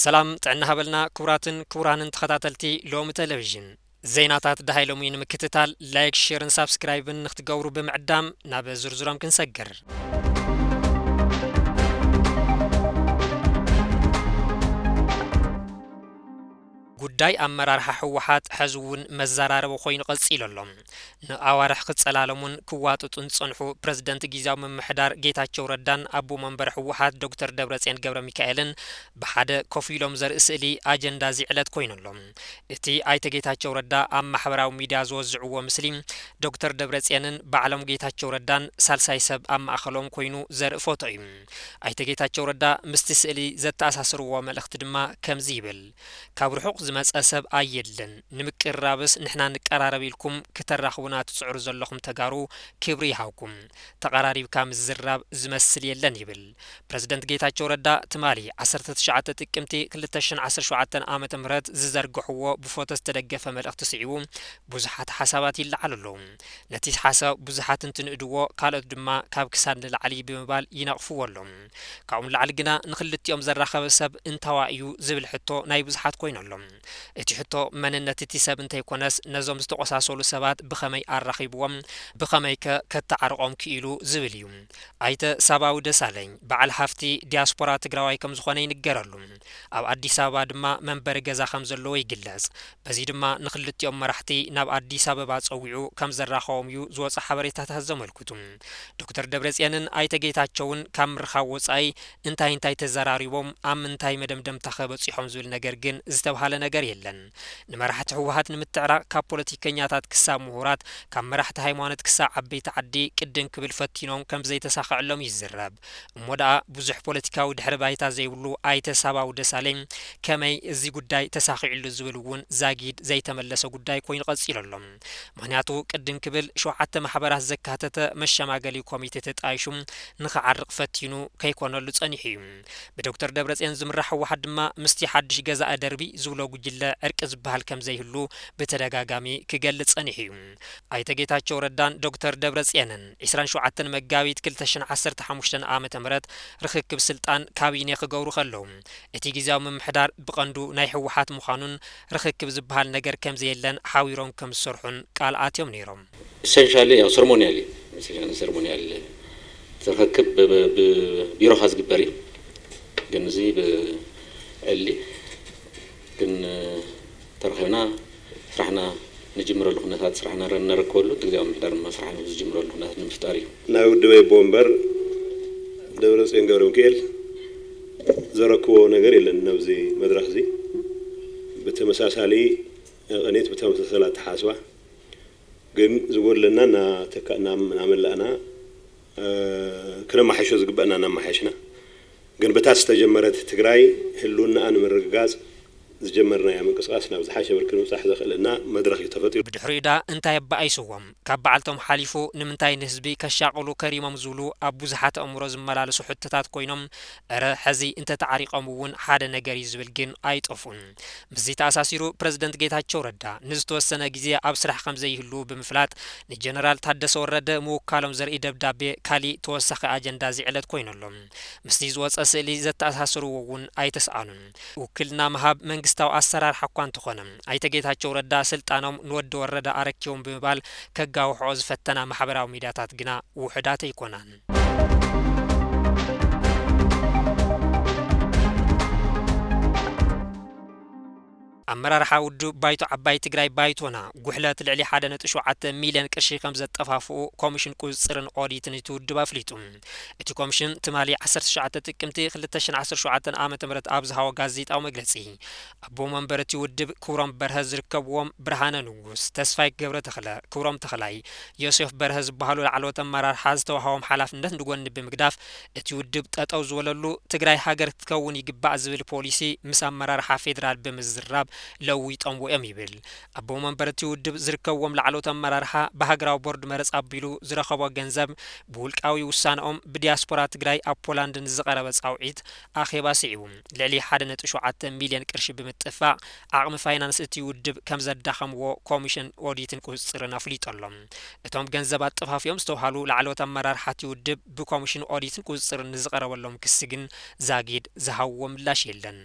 ሰላም ጥዕና ሃበልና ክቡራትን ክቡራንን ተኸታተልቲ ሎሚ ቴሌቪዥን። ዜናታት ደሃይ ሎሚ ንምክትታል ላይክ፣ ሼርን ሳብስክራይብን ንክትገብሩ ብምዕዳም ናብ ዝርዝሮም ክንሰግር። ጉዳይ ኣመራርሓ ህወሓት ሐዚ እውን መዘራረቢ ኮይኑ ቀፂሉ ኣሎ። ንኣዋርሕ ክፀላለሙን ክዋጥጡን ዝፀንሑ ፕረዚደንት ግዝያዊ ምምሕዳር ጌታቸው ረዳን ኣቦ መንበር ህወሓት ዶክተር ደብረፅዮን ገብረ ሚካኤልን ብሓደ ኮፍ ኢሎም ዘርኢ ስእሊ ኣጀንዳ እዚ ዕለት ኮይኑ ኣሎ። እቲ ኣይተ ጌታቸው ረዳ ኣብ ማሕበራዊ ሚድያ ዝወዝዕዎ ምስሊ ዶክተር ደብረፅዮንን ባዕሎም ጌታቸው ረዳን ሳልሳይ ሰብ ኣብ ማእኸሎም ኮይኑ ዘርኢ ፎቶ እዩ። ኣይተ ጌታቸው ረዳ ምስቲ ስእሊ ዘተኣሳስርዎ መልእኽቲ ድማ ከምዚ ይብል። ካብ ርሑቕ ዝመጸ ሰብ ኣየድልን። ንምቅርራብስ ንሕና ንቀራረብ ኢልኩም ክተራኽቡና ትጽዕሩ ዘለኹም ተጋሩ ክብሪ ይሃብኩም። ተቐራሪብካ ምዝራብ ዝመስል የለን ይብል። ፕረዚደንት ጌታቸው ረዳ ትማሊ ዓሰርተ ትሽዓተ ጥቅምቲ ክልተ ሽሕን ዓሰርተ ሸውዓተን ዓመተ ምህረት ዝዘርግሕዎ ብፎቶ ዝተደገፈ መልእኽቲ ስዒቡ ብዙሓት ሓሳባት ይለዓሉ ኣለዉ። ነቲ ሓሳብ ብዙሓት እንትንእድዎ ካልኦት ድማ ካብ ክሳድ ንላዕሊ ብምባል ይነቕፍዎ ኣለዉ። ካብኡ ንላዕሊ ግና ንክልቲኦም ዘራኸበ ሰብ እንታዋ እዩ ዝብል ሕቶ ናይ ብዙሓት ኮይኑ ኣሎ። እቲ ሕቶ መንነት እቲ ሰብ እንተይኮነስ ነዞም ዝተቆሳሰሉ ሰባት ብኸመይ ኣራኺብዎም፣ ብኸመይከ ከተዓርቖም ክኢሉ ዝብል እዩ። ኣይተ ሳባዊ ደሳለኝ በዓል ሃፍቲ ዲያስፖራ ትግራዋይ ከም ዝኾነ ይንገረሉ። ኣብ ኣዲስ ኣበባ ድማ መንበሪ ገዛ ከም ዘለዎ ይግለጽ። በዚ ድማ ንክልቲኦም መራሕቲ ናብ ኣዲስ ኣበባ ጸዊዑ ከም ዘራኸቦም እዩ ዝወጸ ሓበሬታታት ዘመልክቱ። ዶክተር ደብረጽዮንን ኣይተ ጌታቸውን ካብ ምርኻብ ወጻኢ እንታይ እንታይ ተዘራሪቦም፣ ኣብ ምንታይ መደምደምታ ከ በጺሖም ዝብል ነገር ግን ዝተብሃለ ነገር የለን። ንመራሕቲ ህወሓት ንምትዕራቕ ካብ ፖለቲከኛታት ክሳብ ምሁራት፣ ካብ መራሕቲ ሃይማኖት ክሳብ ዓበይቲ ዓዲ ቅድም ክብል ፈቲኖም ከም ዘይተሳኸዐሎም ይዝረብ። እሞ ደኣ ብዙሕ ፖለቲካዊ ድሕረ ባይታ ዘይብሉ ኣይተ ሳባዊ ደሳለኝ ከመይ እዚ ጉዳይ ተሳኺዕሉ ዝብል እውን ዛጊድ ዘይተመለሰ ጉዳይ ኮይኑ ቀጺሉ ኣሎ። ምኽንያቱ ቅድም ክብል ሸውዓተ ማሕበራት ዘካተተ መሸማገሊ ኮሚቴ ተጣይሹ ንኽዓርቕ ፈቲኑ ከይኮነሉ ጸኒሑ እዩ። ብዶክተር ደብረጽዮን ዝምራሕ ህወሓት ድማ ምስቲ ሓድሽ ገዛኢ ደርቢ ዝብሎ ጉጅለ ዕርቂ ዝበሃል ከም ዘይህሉ ብተደጋጋሚ ክገልጽ ጸኒሑ እዩ። ኣይተ ጌታቸው ረዳን ዶክተር ደብረጽዮንን ዕስራን ሸውዓተን መጋቢት ክልተ ሽሕን ዓሰርተ ሓሙሽተን ዓመተ ምህረት ርኽክብ ስልጣን ካቢኔ ክገብሩ ከለዉ፣ እቲ ግዝያዊ ምምሕዳር ብቐንዱ ናይ ህወሓት ምዃኑን ርኽክብ ዝበሃል ነገር ከም ዘየለን ሓቢሮም ከም ዝሰርሑን ቃል ኣትዮም ነይሮም። ኢሰንሻሊ ያው ሰርሞኒያል እዩ። ኢሰንሻሊ ሰርሞኒያል እቲ ርኽክብ ብ-፣ ብ-፣ ብቢሮኻ ዝግበር እዩ። ግን እዚ ብዕሊ ግን ተረኺብና ስራሕና ንጅምረሉ ኩነታት ስራሕና ረ-፣ ነረክበሉ፣ እቲ ግዝያዊ ምምሕዳር ድማ ስራሕና ዝጅምረሉ ኩነታት ንምፍጣር እዩ። ናይ ውድበይ ኣቦ ወንበር ደብረጽዮን ገብረሚካኤል ዘረክቦ ነገር የለን ነብዚ መድረኽ እዚ። ብተመሳሳሊ ቅኒት ብተመሳሳሊ ኣተሓሳስባ ግን ዝጎድለና እናተካእና እናመላእና፣ እ፣ ክነማሓይሾ ዝግበአና እናመሓየሽና፣ ግን በታ ዝተጀመረት ትግራይ ህልውናኣ ንምርግጋጽ ዝጀመርናዮ ምንቅስቃስ ናብ ዝሓሸ ብርኪ ንምብጻሕ ዘኽእለና መድረኽ እዩ ተፈጢሩ። ብድሕሪኡ ደኣ እንታይ ኣበኣይስዎም? ካብ በዓልቶም ሓሊፉ ንምንታይ ንህዝቢ ከሻቕሉ ከሪሞም ዝብሉ ኣብ ብዙሓት ኣእምሮ ዝመላለሱ ሕቶታት ኮይኖም፣ እረ ሕዚ እንተተዓሪቖም እውን ሓደ ነገር እዩ ዝብል ግን ኣይጠፍኡን። ምስዚ ተኣሳሲሩ ፕረዚደንት ጌታቸው ረዳ ንዝተወሰነ ግዜ ኣብ ስራሕ ከም ዘይህልዉ ብምፍላጥ ንጀነራል ታደሰ ወረደ ምውካሎም ዘርኢ ደብዳቤ ካሊእ ተወሳኺ ኣጀንዳ እዚ ዕለት ኮይኑ ኣሎ። ምስቲ ዝወጸ ስእሊ ዘተኣሳስርዎ እውን ኣይተስኣኑን። ውክልና ምሃብ መንግስታዊ ኣሰራርሓ እኳ እንተኾነ፣ ኣይተ ጌታቸው ረዳ ስልጣኖም ንወዲ ወረደ ኣረኪቦም ብምባል ከጋውሕኦ ዝፈተና ማሕበራዊ ሚድያታት ግና ውሑዳት ኣይኮናን። ኣመራርሓ ውድብ ባይቶ ዓባይ ትግራይ ባይቶና ጉሕለት ልዕሊ ሓደ ነጥቢ ሸውዓተ ሚልዮን ቅርሺ ከም ዘጠፋፍኡ ኮሚሽን ቁፅፅርን ኦዲትን እቲ ውድብ ኣፍሊጡ። እቲ ኮሚሽን ትማሊ ዓሰርተ ትሽዓተ ጥቅምቲ ክልተ ሽሕን ዓሰርተ ሸውዓተን ዓመተ ምህረት ኣብ ዝሃቦ ጋዜጣዊ መግለፂ፣ ኣቦ መንበር እቲ ውድብ ክብሮም በርሀ ዝርከብዎም ብርሃነ ንጉስ፣ ተስፋይ ገብረ ተኽለ፣ ክብሮም ተኽላይ፣ ዮሴፍ በርሀ ዝበሃሉ ላዕለዎት ኣመራርሓ ዝተዋህቦም ሓላፍነት ንጎኒ ብምግዳፍ እቲ ውድብ ጠጠው ዝበለሉ ትግራይ ሃገር ክትከውን ይግባእ ዝብል ፖሊሲ ምስ ኣመራርሓ ፌዴራል ብምዝራብ ለዊጦምዎ እዮም ይብል። ኣቦ መንበር እቲ ውድብ ዝርከብዎም ላዕለዎት ኣመራርሓ ብሃገራዊ ቦርድ መረጻ ኣቢሉ ዝረኸቦ ገንዘብ ብውልቃዊ ውሳነኦም ብዲያስፖራ ትግራይ ኣብ ፖላንድ ንዝቐረበ ጻውዒት ኣኼባ ስዒቡ ልዕሊ ሓደ ነጥቢ ሸውዓተ ሚልዮን ቅርሺ ብምጥፋእ ዓቕሚ ፋይናንስ እቲ ውድብ ከም ዘዳኸምዎ ኮሚሽን ኦዲትን ቁጽጽርን ኣፍሊጡ ኣሎ። እቶም ገንዘብ ኣጠፋፊኦም ዝተባሃሉ ላዕለዎት ኣመራርሓ እቲ ውድብ ብኮሚሽን ኦዲትን ቁጽጽርን ንዝቐረበሎም ክሲ ግን ዛጊድ ዝሃብዎ ምላሽ የለን።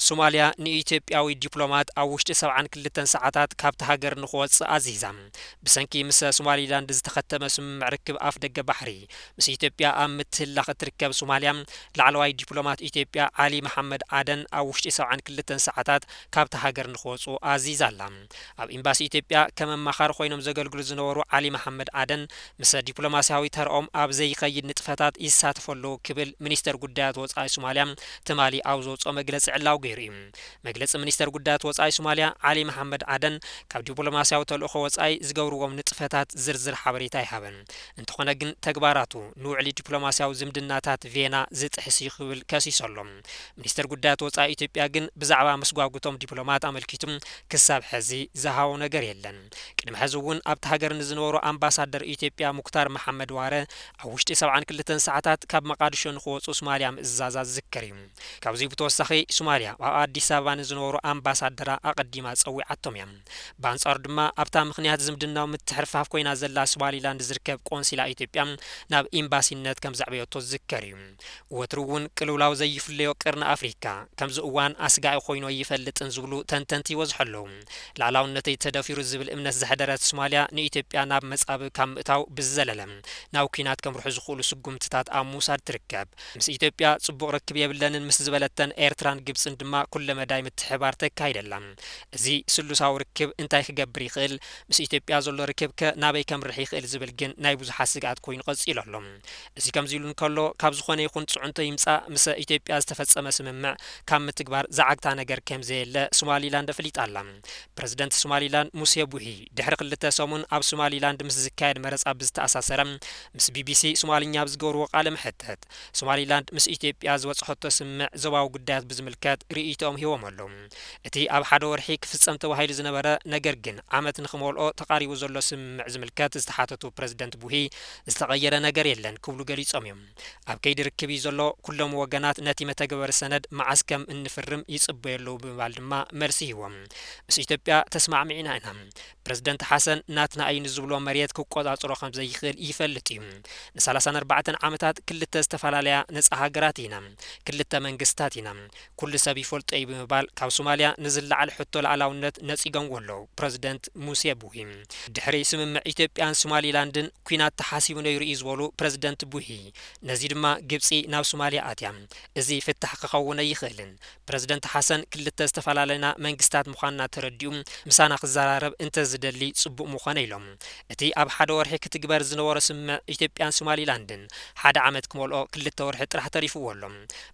ሶማልያ ንኢትዮጵያዊ ዲፕሎማት ኣብ ውሽጢ ሰብዓን ክልተን ሰዓታት ካብቲ ሃገር ንክወጽእ ኣዚዛ። ብሰንኪ ምስ ሶማሊላንድ ዝተኸተመ ስምምዕ ርክብ ኣፍ ደገ ባሕሪ ምስ ኢትዮጵያ ኣብ ምትህላኽ እትርከብ ሶማልያ፣ ላዕለዋይ ዲፕሎማት ኢትዮጵያ ዓሊ መሓመድ ኣደን ኣብ ውሽጢ ሰብዓን ክልተን ሰዓታት ካብቲ ሃገር ንክወጹ ኣዚዛ ኣላ። ኣብ ኤምባሲ ኢትዮጵያ ከም ኣማኻሪ ኮይኖም ዘገልግሉ ዝነበሩ ዓሊ መሓመድ ኣደን ምስ ዲፕሎማስያዊ ተርኦም ኣብ ዘይኸይድ ንጥፈታት ይሳተፉ ኣለዉ ክብል ሚኒስተር ጉዳያት ወጻኢ ሶማልያ ትማሊ ኣብ ዘውጽኦ መግለጺ ዕላዊ ገይሩ እዩ። መግለጺ ሚኒስተር ጉዳያት ወጻኢ ሶማልያ ዓሊ መሓመድ ኣደን ካብ ዲፕሎማስያዊ ተልእኾ ወጻኢ ዝገብርዎም ንጥፈታት ዝርዝር ሓበሬታ ኣይሃበን። እንተኾነ ግን ተግባራቱ ንውዕሊ ዲፕሎማስያዊ ዝምድናታት ቬና ዝጥሕስ እዩ ክብል ከሲሱ ኣሎ። ሚኒስተር ጉዳያት ወጻኢ ኢትዮጵያ ግን ብዛዕባ መስጓጉቶም ዲፕሎማት ኣመልኪቱ ክሳብ ሕዚ ዝሃቦ ነገር የለን። ቅድሚ ሕዚ እውን ኣብቲ ሃገር ንዝነበሩ ኣምባሳደር ኢትዮጵያ ሙክታር መሓመድ ዋረ ኣብ ውሽጢ ሰብዓን ክልተን ሰዓታት ካብ መቓድሾ ንክወጹ ሶማልያ ምእዛዛ ዝዝከር እዩ። ካብዚ ብተወሳኺ ሶማልያ ኣብ ኣዲስ ኣበባ ንዝነበሩ ኣምባሳደራ ኣቐዲማ ጸዊዓቶም እያ። ብኣንጻሩ ድማ ኣብታ ምኽንያት ዝምድናዊ ምትሕርፋፍ ኮይና ዘላ ሶማሊላንድ ዝርከብ ቆንሲላ ኢትዮጵያ ናብ ኤምባሲነት ከም ዘዕበየቶ ዝዝከር እዩ። ወትሩ እውን ቅልውላው ዘይፍለዮ ቀርኒ ኣፍሪካ ከምዚ እዋን ኣስጋኢ ኮይኑ ኣይፈልጥን ዝብሉ ተንተንቲ ይበዝሑ ኣለዉ። ላዕላውነተይ ተደፊሩ ዝብል እምነት ዘሕደረት ሶማልያ ንኢትዮጵያ ናብ መጻብብ ካብ ምእታው ብዝዘለለ ናብ ኲናት ከምርሑ ዝኽእሉ ስጉምትታት ኣብ ምውሳድ ትርከብ። ምስ ኢትዮጵያ ጽቡቕ ርክብ የብለንን ምስ ዝበለተን ኤርትራን ግብጽን ድማ ኩለመዳይ ምትሕባር ተካይድ ኣላ። እዚ ስሉሳዊ ርክብ እንታይ ክገብር ይኽእል? ምስ ኢትዮጵያ ዘሎ ርክብ ከ ናበይ ከምርሕ ይኽእል ዝብል ግን ናይ ብዙሓት ስግኣት ኮይኑ ቀጺሉ ኣሎ። እዚ ከምዚ ኢሉ እንከሎ፣ ካብ ዝኾነ ይኹን ጽዕንቶ ይምጻእ፣ ምስ ኢትዮጵያ ዝተፈጸመ ስምምዕ ካብ ምትግባር ዝዓግታ ነገር ከም ዘየለ ሶማሊላንድ ኣፍሊጣ ኣላ። ፕረዚደንት ሶማሊላንድ ሙሴ ቡሂ ድሕሪ ክልተ ሰሙን ኣብ ሶማሊላንድ ምስ ዝካየድ መረጻ ብዝተኣሳሰረ ምስ ቢቢሲ ሶማልኛ ኣብ ዝገብርዎ ቃለ መሕተት፣ ሶማሊላንድ ምስ ኢትዮጵያ ዝበጽሐቶ ስምምዕ ዞባዊ ጉዳያት ብዝምልከት ርእይቶኦም ሂቦም ኣለዉ። እቲ ኣብ ሓደ ወርሒ ክፍጸም ተባሂሉ ዝነበረ፣ ነገር ግን ዓመት ንኽመልኦ ተቓሪቡ ዘሎ ስምምዕ ዝምልከት ዝተሓተቱ ፕረዚደንት ቡሂ፣ ዝተቐየረ ነገር የለን ክብሉ ገሊጾም እዮም። ኣብ ከይዲ ርክብ እዩ ዘሎ፣ ኩሎም ወገናት ነቲ መተግበሪ ሰነድ መዓስ ከም እንፍርም ይጽበዩ ኣለዉ ብምባል ድማ መልሲ ሂቦም። ምስ ኢትዮጵያ ተስማዕሚዕና ኢና። ፕረዚደንት ሓሰን ናትና እዩ ንዝብሎ መሬት ክቆጻጸሮ ከም ዘይኽእል ይፈልጥ እዩ። ንሰላሳን ኣርባዕተን ዓመታት ክልተ ዝተፈላለያ ነጻ ሃገራት ኢና፣ ክልተ መንግስታት ኢና፣ ኩሉ ሰብ ይፈልጦ እዩ ብምባል ካብ ሶማልያ ንዝለዓል ሕቶ ሉዓላውነት ነጺጎምዎ ኣለዉ ፕረዚደንት ሙሴ ቡሂ። ድሕሪ ስምምዕ ኢትዮጵያን ሶማሊላንድን ኲናት ተሓሲቡ ነይሩ እዩ ዝበሉ ፕረዚደንት ቡሂ፣ ነዚ ድማ ግብጺ ናብ ሶማልያ ኣትያ፣ እዚ ፍታሕ ክኸውን ኣይኽእልን። ፕረዚደንት ሓሰን ክልተ ዝተፈላለና መንግስታት ምዃንና ተረዲኡ ምሳና ክዘራረብ እንተዝደሊ ጽቡቕ ምኾነ ኢሎም። እቲ ኣብ ሓደ ወርሒ ክትግበር ዝነበሮ ስምምዕ ኢትዮጵያን ሶማሊላንድን ሓደ ዓመት ክመልኦ ክልተ ወርሒ ጥራሕ ተሪፍዎ ኣሎ።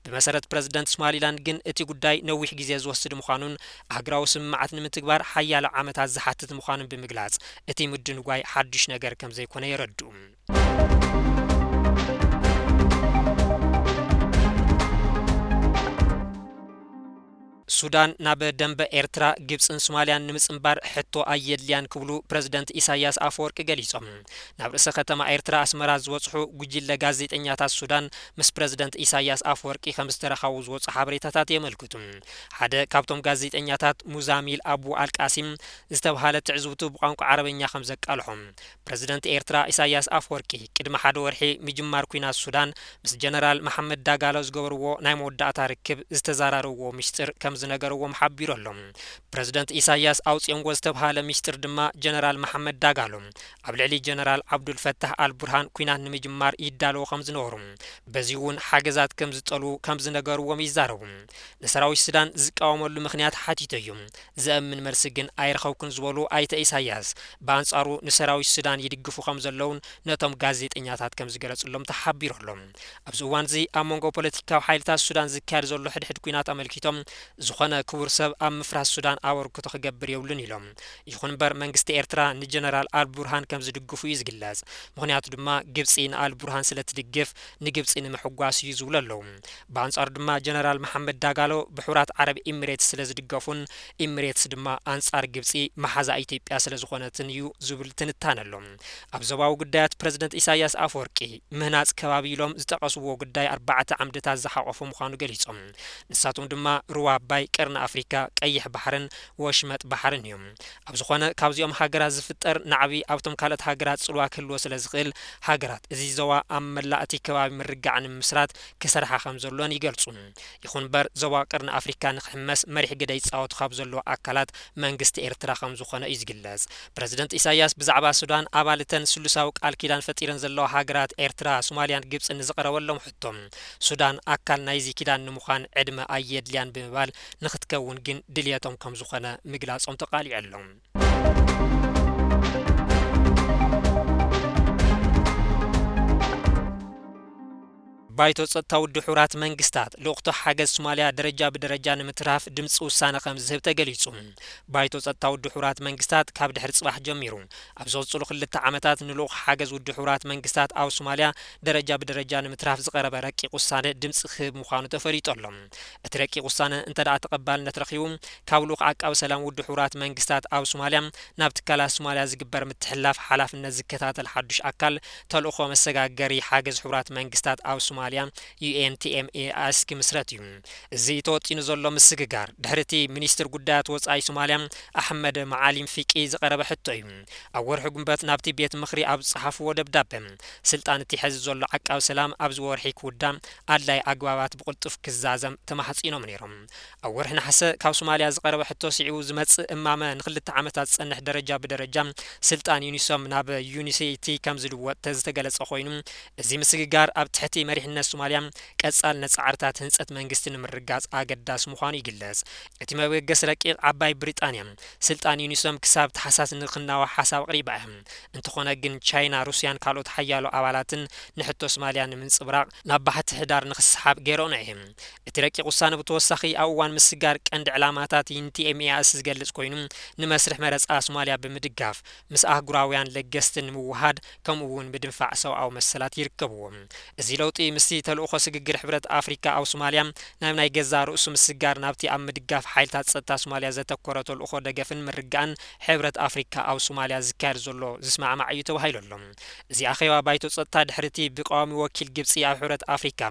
ብመሰረት ፕረዚደንት ሶማሊላንድ ግን እቲ ጉዳይ ነዊሕ ግዜ ዝወስድ ምዃኑን ኣህጉራዊ ስምምዓት ንምትግባር ሓያሎ ዓመታት ዝሓትት ምዃኑን ብምግላጽ፣ እቲ ምድንጓይ ሓድሽ ነገር ከም ዘይኮነ የረድኡ። ሱዳን ናብ ደንበ ኤርትራ፣ ግብጽን ሶማልያን ንምጽንባር ሕቶ ኣየድልያን ክብሉ ፕረዚደንት ኢሳያስ ኣፈወርቂ ገሊጾም። ናብ ርእሰ ከተማ ኤርትራ ኣስመራ ዝበጽሑ ጉጅለ ጋዜጠኛታት ሱዳን ምስ ፕረዚደንት ኢሳያስ ኣፈወርቂ ከም ዝተረኻቡ ዝወጹ ሓበሬታታት የመልክቱ። ሓደ ካብቶም ጋዜጠኛታት ሙዛሚል ኣቡ ኣልቃሲም ዝተብሃለ ትዕዝብቱ ብቋንቋ ዓረበኛ ከም ዘቃልሖም፣ ፕረዚደንት ኤርትራ ኢሳያስ ኣፈወርቂ ቅድሚ ሓደ ወርሒ ምጅማር ኲናት ሱዳን ምስ ጀነራል መሓመድ ዳጋሎ ዝገበርዎ ናይ መወዳእታ ርክብ ዝተዘራረብዎ ሚስጥር ከም ዝነገርዎም ሓቢሩ ኣሎ። ፕረዚደንት ኢሳያስ ኣውጺኦምዎ ዝተብሃለ ሚስጥር ድማ ጀነራል መሓመድ ዳጋሎ ኣብ ልዕሊ ጀነራል ዓብዱልፈታህ ኣልቡርሃን ኲናት ንምጅማር ይዳለዉ ከም ዝነበሩ፣ በዚ እውን ሓገዛት ከም ዝጠልቡ ከም ዝነገርዎም ይዛረቡ። ንሰራዊት ሱዳን ዝቃወመሉ ምኽንያት ሓቲተዮም፣ ዘእምን መልሲ ግን ኣይረኸብኩን ዝበሉ ኣይተ ኢሳያስ፣ ብኣንጻሩ ንሰራዊት ሱዳን ይድግፉ ከም ዘለውን ነቶም ጋዜጠኛታት ከም ዝገለጽሎም ተሓቢሩ ኣሎ። ኣብዚ እዋን እዚ ኣብ መንጎ ፖለቲካዊ ሓይልታት ሱዳን ዝካየድ ዘሎ ሕድሕድ ኲናት ኣመልኪቶም ዝኾነ ኮነ ክቡር ሰብ ኣብ ምፍራስ ሱዳን ኣበርክቶ ክገብር የብሉን ኢሎም። ይኹን እምበር መንግስቲ ኤርትራ ንጀነራል ኣልቡርሃን ከም ዝድግፉ እዩ ዝግለጽ። ምኽንያቱ ድማ ግብጺ ንኣልቡርሃን ስለ ትድግፍ ንግብጺ ንምሕጓስ እዩ ዝብሉ ኣለዉ። ብኣንጻሩ ድማ ጀነራል መሓመድ ዳጋሎ ብሕቡራት ዓረብ ኢሚሬትስ ስለ ዝድገፉን ኢሚሬትስ ድማ ኣንጻር ግብጺ መሓዛ ኢትዮጵያ ስለ ዝኾነትን እዩ ዝብል ትንታነ ኣሎ። ኣብ ዞባዊ ጉዳያት ፕረዚደንት ኢሳያስ ኣፈወርቂ ምህናጽ ከባቢ ኢሎም ዝጠቐስዎ ጉዳይ ኣርባዕተ ዓምድታት ዝሓቖፈ ምዃኑ ገሊጾም። ንሳቶም ድማ ሩባ ኣባይ፣ ቀርኒ ኣፍሪካ፣ ቀይሕ ባሕርን ወሽመጥ ባሕርን እዮም። ኣብ ዝኾነ ካብዚኦም ሃገራት ዝፍጠር ናዕቢ ኣብቶም ካልኦት ሃገራት ጽልዋ ክህልዎ ስለ ዝኽእል ሃገራት እዚ ዞባ ኣብ መላእ እቲ ከባቢ ምርግጋዕ ንምምስራት ክሰርሓ ከም ዘሎን ይገልጹ። ይኹን እምበር ዞባ ቀርኒ ኣፍሪካ ንክሕመስ መሪሕ ግደ ይጻወቱ ካብ ዘለዉ ኣካላት መንግስቲ ኤርትራ ከም ዝኾነ እዩ ዝግለጽ። ፕረዚደንት ኢሳያስ ብዛዕባ ሱዳን ኣባልተን ስሉሳዊ ቃል ኪዳን ፈጢረን ዘለዋ ሃገራት ኤርትራ፣ ሶማልያን ግብጽን ንዝቐረበሎም ሕቶ ሱዳን ኣካል ናይዚ ኪዳን ንምዃን ዕድመ ኣየድልያን ብምባል ንክትከውን ግን ድልየቶም ከም ዝኾነ ምግላጾም ተቃሊዑ ኣሎ። ባይቶ ጸጥታ ውድብ ሕቡራት መንግስታት ልኡኽቶ ሓገዝ ሶማልያ ደረጃ ብደረጃ ንምትራፍ ድምፂ ውሳነ ከም ዝህብ ተገሊጹ። ባይቶ ጸጥታ ውድብ ሕቡራት መንግስታት ካብ ድሕሪ ጽባሕ ጀሚሩ ኣብ ዝቕጽሉ ክልተ ዓመታት ንልኡኽ ሓገዝ ውድብ ሕቡራት መንግስታት ኣብ ሶማልያ ደረጃ ብደረጃ ንምትራፍ ዝቐረበ ረቂቕ ውሳነ ድምፂ ክህብ ምዃኑ ተፈሊጡ ኣሎ። እቲ ረቂቕ ውሳነ እንተ ደኣ ተቐባልነት ረኺቡ፣ ካብ ልኡኽ ዓቃቢ ሰላም ውድብ ሕቡራት መንግስታት ኣብ ሶማልያ ናብ ትካላት ሶማልያ ዝግበር ምትሕልላፍ ሓላፍነት ዝከታተል ሓዱሽ ኣካል ተልእኾ መሰጋገሪ ሓገዝ ሕቡራት መንግስታት ኣብ ሶማልያ፣ ዩ ኤን ቲ ኤም ኤ ኤስ፣ ክምስረት እዩ። እዚ ተወጢኑ ዘሎ ምስግጋር ድሕሪ እቲ ሚኒስትር ጉዳያት ወጻኢ ሶማልያ ኣሕመድ መዓሊም ፊቂ ዝቐረበ ሕቶ እዩ። ኣብ ወርሒ ጉንበት ናብቲ ቤት ምኽሪ ኣብ ዝጸሓፍዎ ደብዳበ፣ ስልጣን እቲ ሕዚ ዘሎ ዓቃቢ ሰላም ኣብዚ ወርሒ ክውዳእ ኣድላይ ኣግባባት ብቕልጡፍ ክዛዘም ተማሕጺኖም ነይሮም። ኣብ ወርሒ ነሓሰ ካብ ሶማልያ ዝቐረበ ሕቶ ስዒቡ ዝመጽእ እማመ ንክልተ ዓመታት ዝጸንሕ ደረጃ ብደረጃ ስልጣን ዩኒሶም ናብ ዩኒሴቲ ከም ዝልወጥ ዝተገለጸ ኮይኑ፣ እዚ ምስግጋር ኣብ ትሕቲ መሪሕነት ሶማልያ ቀጻል ነጻዕርታት ህንጸት መንግስቲ ንምርጋጽ ኣገዳሲ ምዃኑ ይግለጽ። እቲ መበገሲ ረቂቕ ዓባይ ብሪጣንያ ስልጣን ዩኒሶም ክሳብ ታሕሳስ ንክናዋሕ ሓሳብ ኣቕሪባ እያ። እንተኾነ ግን ቻይና፣ ሩስያን ካልኦት ሓያሎ ኣባላትን ንሕቶ ሶማልያ ንምንጽብራቕ ናብ ባሕቲ ሕዳር ንክስሓብ ገይረኦና እየን። እቲ ረቂቕ ውሳነ ብተወሳኺ ኣብ እዋን ምስጋር ቀንዲ ዕላማታት ዩን ቲ ኤም ኤ ኤስ ዝገልጽ ኮይኑ፣ ንመስርሕ መረጻ ሶማልያ ብምድጋፍ፣ ምስ ኣህጉራውያን ለገስቲ ንምውሃድ፣ ከምኡ እውን ምድንፋዕ ሰብኣዊ መሰላት ይርከብዎም። እዚ ለውጢ ምስቲ ተልእኾ ስግግር ሕብረት ኣፍሪካ ኣብ ሶማልያ ናብ ናይ ገዛ ርእሱ ምስጋር ናብቲ ኣብ ምድጋፍ ሓይልታት ጸጥታ ሶማልያ ዘተኮረ ተልእኾ ደገፍን ምርግጋእን ሕብረት ኣፍሪካ ኣብ ሶማልያ ዝካየድ ዘሎ ዝስማዕማዕ እዩ ተባሂሉ ኣሎ። እዚ ኣኼባ ባይቶ ጸጥታ ድሕሪ እቲ ብቀዋሚ ወኪል ግብጺ ኣብ ሕብረት ኣፍሪካ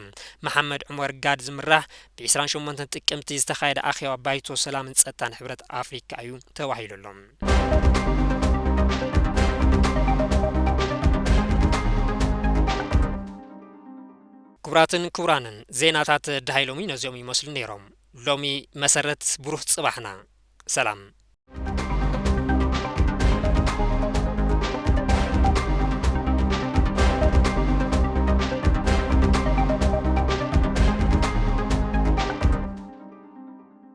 መሓመድ ዑመር ጋድ ዝምራሕ ብ ዕስራን ሸሞንተን ጥቅምቲ ዝተኻየደ ኣኼባ ባይቶ ሰላምን ጸጥታን ሕብረት ኣፍሪካ እዩ ተባሂሉ ኣሎ። ክቡራትን ክቡራንን፣ ዜናታት ደሃይ ሎሚ ነዚኦም ይመስሉ ነይሮም። ሎሚ መሰረት ብሩህ ጽባሕና። ሰላም።